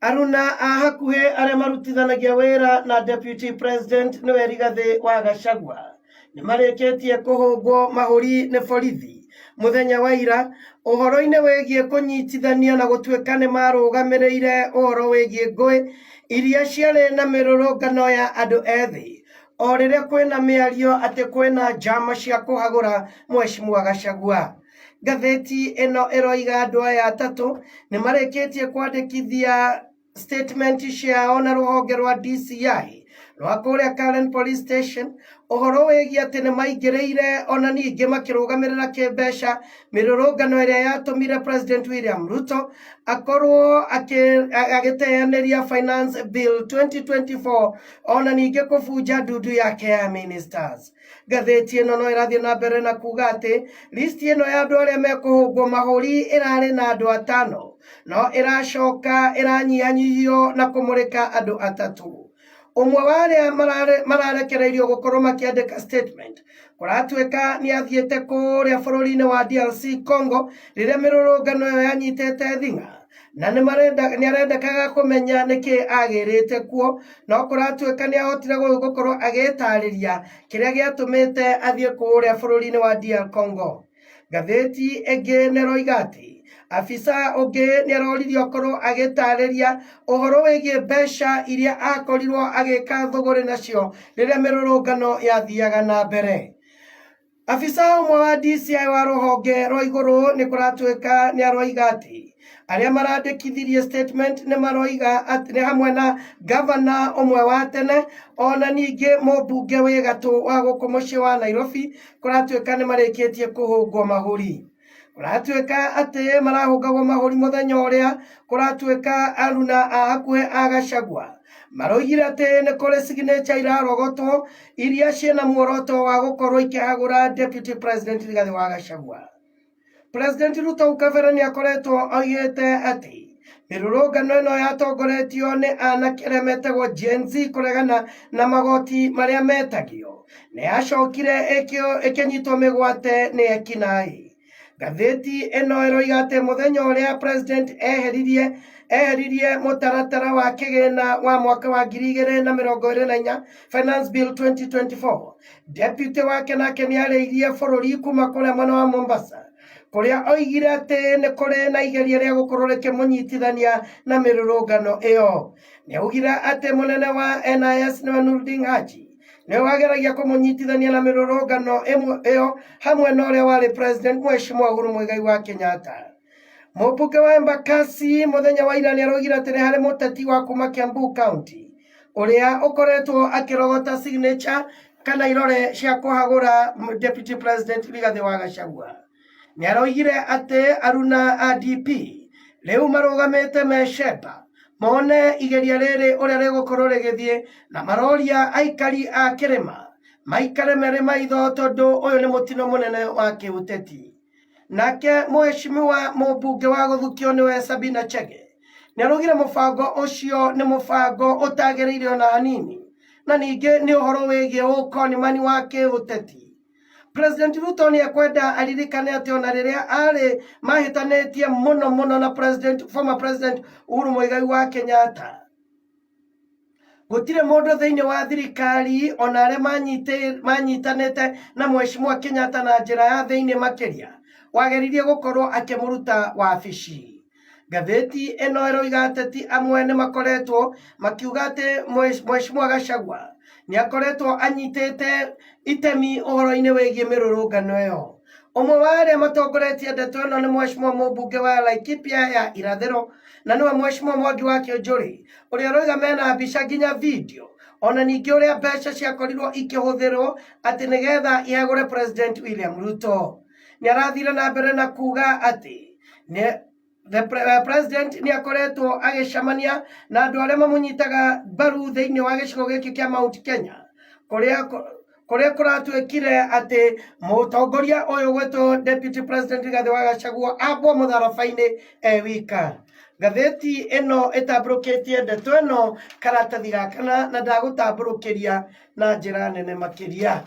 Aruna a hakuhĩ arĩa marutithanagia wĩra na Deputy President nĩwe Rigathĩ wa Gachagua nĩ marĩkĩtie kũhũngwo mahũri nĩ borithi mũthenya wa ira ũhoro-inĩ wĩgiĩ kũnyitithania na gũtuĩka nĩ marũgamĩrĩire ũhoro wĩgiĩ ngũĩ iria ciarĩ na mĩrũrũngano ya andũ ethĩ o rĩrĩa kwĩna mĩario atĩ kwĩna njama cia kũhagũra Mheshimiwa Gachagua. Ngathĩti ĩno ĩroiga andũ aya atatũ nĩ marĩkĩtie kwandĩkithia statement ciao na rũhonge rwa DCI rwa kũrĩa Karen Police Station ũhoro wĩgiĩ atĩ nĩ maingĩrĩire ona ningĩ makĩrũgamĩrĩra kĩmbeca mĩrũrũngano ĩrĩa yatũmire President William Ruto akorwo agĩteanĩria Finance Bill 2024 ona ningĩ kũbunja ndundu yake ya ministers. Ngathĩti ĩno no ĩrathiĩ na mbere na kuga atĩ listi ĩno ya andũ arĩa mekũhũngwo mahũri ĩrarĩ na andũ atano no ĩracoka ĩranyihanyihio na kũmũrĩka andũ atatũ. Ũmwe wa arĩa mararekereirio gũkorwo makĩandĩka statement kũratuĩka nĩ athiĩte kũrĩa bũrũri-inĩ wa DRC Congo rĩrĩa mĩrũrũngano ĩyo yanyitĩte thing'a na nĩ arendekaga kũmenya nĩkĩ agĩrĩte kuo no kũratuĩka nĩ ahotire gũkorwo agĩtarĩria kĩrĩa gĩatũmĩte athiĩ kũrĩa bũrũri-inĩ wa DR Congo. Ngathĩti ĩngĩ nĩ ĩroiga atĩ afisa ũngĩ nĩ aroririo akorwo agĩtarĩria ũhoro wĩgiĩ mbeca iria akorirwo agĩka thũgũrĩ nacio rĩrĩa mĩrũrũngano yathiaga na mbere. Afisa ũmwe wa DCI wa rũhonge rwa igũrũ nĩ kũratuĩka nĩ aroiga atĩ arĩa marandĩkithirie statement nĩ maroiga atĩ nĩ hamwe na gavana ũmwe wa tene ona ningĩ mũmbunge wĩ gatũ wa gũkũ mũciĩ wa Nairobi kũratuĩka nĩ marĩkĩtie kũhũngwo mahũri. Kũratuĩka atĩ marahũngagwo mahũri mũthenya ũrĩa kũratuĩka aruna a hakuhĩ a Gachagua maroigire atĩ nĩ kũrĩ signature irarogotwo iria ciĩna muoroto wa gũkorwo ikĩhagũra Deputy President Rigathĩ wa Gachagua. President Ruto hau kabere nĩ akoretwo oigĩte atĩ mĩrũrũngano ĩno yatongoretio nĩ anake arĩa metagwo Gen Z kũregana na magoti marĩa metagio nĩ yacokire ĩkĩnyitwo mĩgwate nĩ ekinaĩ. Ngathĩti ĩno ĩroiga atĩ mũthenya ũrĩa president eheririe eheririe mũtaratara wa kĩgĩna wa mwaka wa 2024 Finance Bill 2024 deputy wake nake nĩ arĩirie bũrũri kuma kũrĩa mwena wa Mombasa kũrĩa oigire atĩ nĩ kũrĩ na igeria rĩa gũkorwo rĩkĩmũnyitithania na mĩrũrũngano ĩyo. Nĩ augire atĩ mũnene wa NIS nĩwe Nurdin Haji nĩwe wageragia kũmũnyitithania na mĩrũrũngano ĩyo hamwe na ũrĩa warĩ president Mheshimiwa Uhuru Muigai wa Kenyatta. Mũmbunge wa Embakasi mũthenya wa ira nĩ araugire atĩ nĩ harĩ mũteti wa kuma Kiambu County ũrĩa ũkoretwo akĩrogota signature kana irore cia kũhagũra Deputy President Rigathĩ wa Gachagua. Nĩ aroigire atĩ aruna a DP rĩu marũgamĩte mecemba mone igeria rĩrĩ ũrĩa rĩgũkorwo rĩgĩthiĩ na maroria aikari a kĩrĩma maikare marĩ maitho tondũ ũyũ nĩ mũtino mũnene wa kĩũteti. Nake mũheshimiwa mũmbunge wa gũthukio nĩwe Sabina Chege nĩ araugire mũbango ũcio nĩ mũbango ũtagĩrĩire ona hanini na ningĩ nĩ ũhoro wĩgiĩ ũkonimani wa kĩũteti. President Ruto nĩ ekwenda aririkane atĩ ona rĩrĩa arĩ mahĩtanĩtie mũno mũno na president, former president Uhuru Muigai wa Kenyatta Gũtirĩ mũndũ thĩinĩ wa thirikari ona arĩa manyitanĩte na Mheshimiwa Kenyatta na njĩra ya thĩinĩ makĩria wageririe gũkorwo akĩmũruta wabici. Ngathĩti ĩno ĩroiga ateti amwe nĩ makoretwo makiuga atĩ Mheshimiwa Gachagua nĩ akoretwo anyitĩte itemi ũhoro-inĩ wĩgiĩ mĩrũrũngano ĩyo. Ũmwe wa arĩa matongoretie ndeto ĩno nĩ Mheshimiwa mũmbunge wa Laikipia ya irathĩro na nĩwe Mheshimiwa Mwangi wa Kĩũnjũrĩ ũrĩa ũroiga mena mbica nginya video ona ningĩ ũrĩa mbeca ciakorirwo ikĩhũthĩrwo atĩ nĩgetha ihagũre President William Ruto. Nĩ arathire na mbere na kuga atĩ nĩ the president nĩ akoretwo agĩcemania na andũ arĩa mamũnyitaga mbaru thĩinĩ wa gĩcigo gĩkĩ kĩa Mount Kenya kũrĩa kũrĩa kũratuĩkire atĩ mũtongoria ũyũ gwĩtwo Deputy President Rigathĩ wa Gachagua ambwo mũtharaba-inĩ e wika. Ngathĩti ĩno ĩtambũrũkĩtie ndeto ĩno karatathi ga kana na ndagũtambũrũkĩria na njĩra nene makĩria.